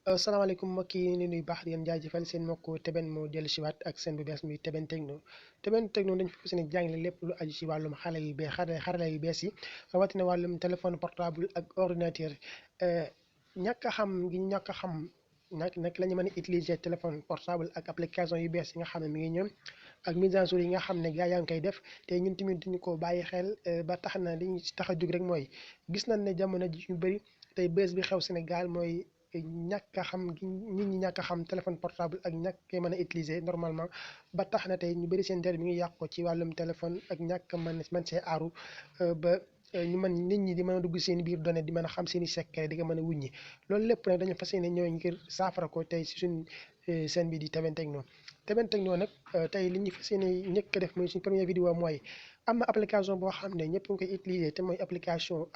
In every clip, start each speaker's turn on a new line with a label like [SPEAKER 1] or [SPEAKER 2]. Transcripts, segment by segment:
[SPEAKER 1] salaamaaleykum mbokk yi ni nuy baax di leen jaajëfal seen mbokk Teben moo dellu si waat ak seen bu bees mi Teben Techno dañ fi fas yéene jàngale lépp lu aju ci wàllum xarala yu bees yi rawatina wàllum téléphone portable ak ordinateur. ñàkk a xam gi ñàkk a xam nag la ñu mën a utiliser téléphone portable ak application yu bees yi nga xam ne mi ngi ñëw ak mise à jour yi nga xam ne gaa yaa ngi koy def te ñun tamit duñu ko bàyyi xel. ba tax na li ñu tax a jóg rek mooy gis nañ ne jamono ji ñu bëri tey bés bi xew Sénégal mooy ñàkk a xam gi nit ñi ñàkk a xam téléphone portable ak ñàkk koy mën a utiliser normalement. ba tax na tey ñu bëri seen der mi ngi yàq ko ci wàllum téléphone ak ñàkk man see aaru ba ñu mën nit ñi di mën a dugg seen biir données di mën a xam seen i secret di nga mën a wuññi loolu lépp nag dañu fas yéene ñëw ngir saafara ko tey si suñ seen bi di Teben Techno nag tey li ñu fas yéene ñëkk a def mooy suñ première vidéo mooy am na application boo xam ne ñëpp ngi koy utiliser te mooy application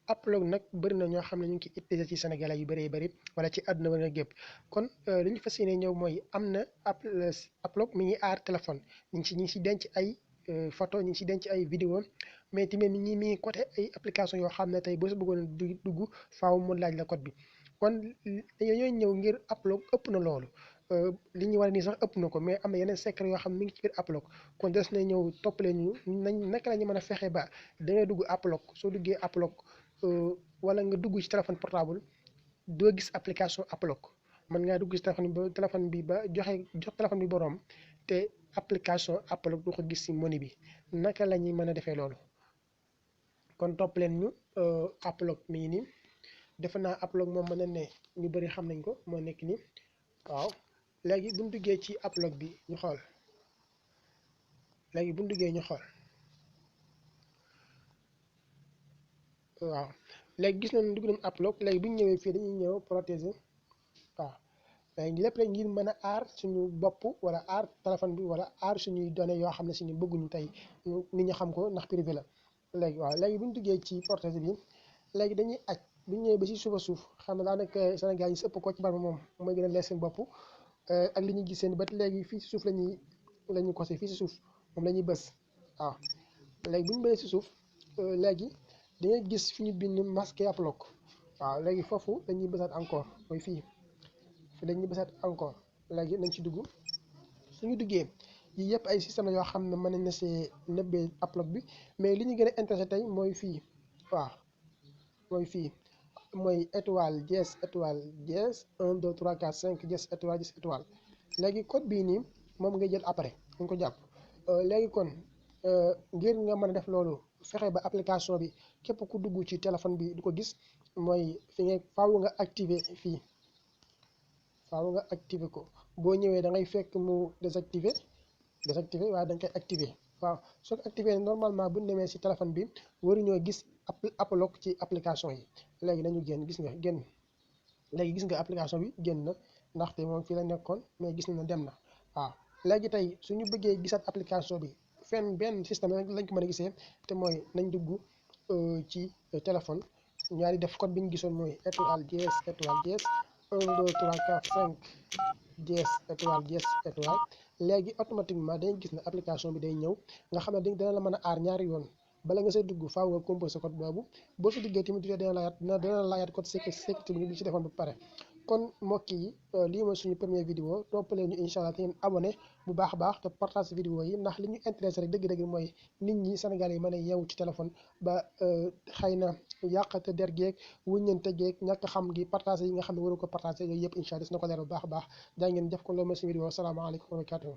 [SPEAKER 1] Upload nag bëri na ñoo xam ne ñu ngi koy utiliser ci Sénégalais yu bëree bëri wala ci àdduna ba nga gépp kon li ñu fas yéene ñëw mooy am na Upload mi ngi aar téléphone ñu ngi si denc ay photo ñu ngi si denc ay vidéo mais tamit mi ngi côté ay application yoo xam ne tey boo si bëggoon dugg faaw mu laaj la code bi kon dañoo ñëw ngir Upload ëpp na loolu. li ñu war a nii sax ëpp na ko mais am na yeneen secret yoo xam ne mi ngi ci biir Upload kon des na ñëw toppale ñu naka la ñu mën a fexe ba da ngay dugg Upload soo duggee Upload wala nga dugg ci téléphone portable doo gis application Upload mën ngaa dugg ci téléphone bi ba jox téléphone bi boroom te application Upload du ko gis ci menu bi naka la ñuy mën a defee loolu. kon topp leen ñu Upload mi ngi nii defe naa Upload moom mën na ne ñu bëri xam nañ ko moo nekk nii waaw. léegi bu ñu duggee ci Upload bi ñu xool waaw léegi gis nañu dugg nañu Upload léegi bu ñu ñëwee fii dañuy ñëw protéger waaw léegi lépp rek ngir mën a aar suñu bopp wala aar téléphone bi wala aar suñuy données yoo xam ne suñu bëgguñu tey nit ñi xam ko ndax privé la. léegi waaw léegi bu ñu duggee ci protéger bi léegi dañuy aj bu ñu ñëwee ba ci suuf xam ne daanaka Sénégal yi si ëpp ko ci barab moom mooy gën a leer seen bopp. ak li ñuy gis seen bët léegi fii si suuf la ñuy kose fii si suuf moom la ñuy bës waaw léegi bu ñu bësee si suuf léegi dangay gis fi ñu bind masqué Upload waaw léegi foofu dañuy bësaat encore mooy fii dañuy bësaat encore léegi nañ ci dugg suñu duggee yii yëpp ay système la yoo xam ne mën nañ na see nëbbee Upload bi mais li ñu gën a intéressé tey mooy fii waaw mooy étoile dièse 1 2 3 4 5 dièse étoile léegi code bii nii moom nga jël après nga ko jàpp léegi kon ngir nga mën a def loolu fexe ba application bi képp ku dugg ci téléphone bi du ko gis mooy fi nga faaw nga activer ko boo ñëwee da ngay fekk mu désactiver waaye da nga koy activer waaw soo ko activer normalement bu ñu demee ci téléphone bi waruñoo gis Upload ci application yi. léegi nañu génn léegi gis nga application bi génn na ndaxte moom fii la nekkoon mais gis na ne dem na waaw. léegi tey suñu bëggee gisaat application bi benn système lañ ko mën a gisee te mooy nañ dugg ci téléphone ñaari def code bi ñu gisoon mooy étoile dièse 1 2 3 4 5 dièse étoile léegi automatiquement dañuy gis ne application bi day ñëw nga xam ne dana la mën a aar ñaari yoon. bala nga see dugg faaw nga composé code boobu boo si duggee tamit dina laayaat code sécurité bi ci defoon ba pare. kon mbokk yi lii mooy suñu première vidéo toppalee ñu incha allah te ngeen abonné bu baax a baax te partage vidéo yi ndax li ñu intéressé rek dëgg-dëgg mooy nit ñi Sénégal yi mën a yeewu ci téléphone ba xëy na yàqate der geeg wuññante geeg ñàkk xam gi partagé yi nga xam ne waru ko partagé yooyu yëpp incha allah des na ko leer bu baax a baax daa ngeen def ko loolu mooy suñu vidéo salaamaaleykum wa barakaatuh.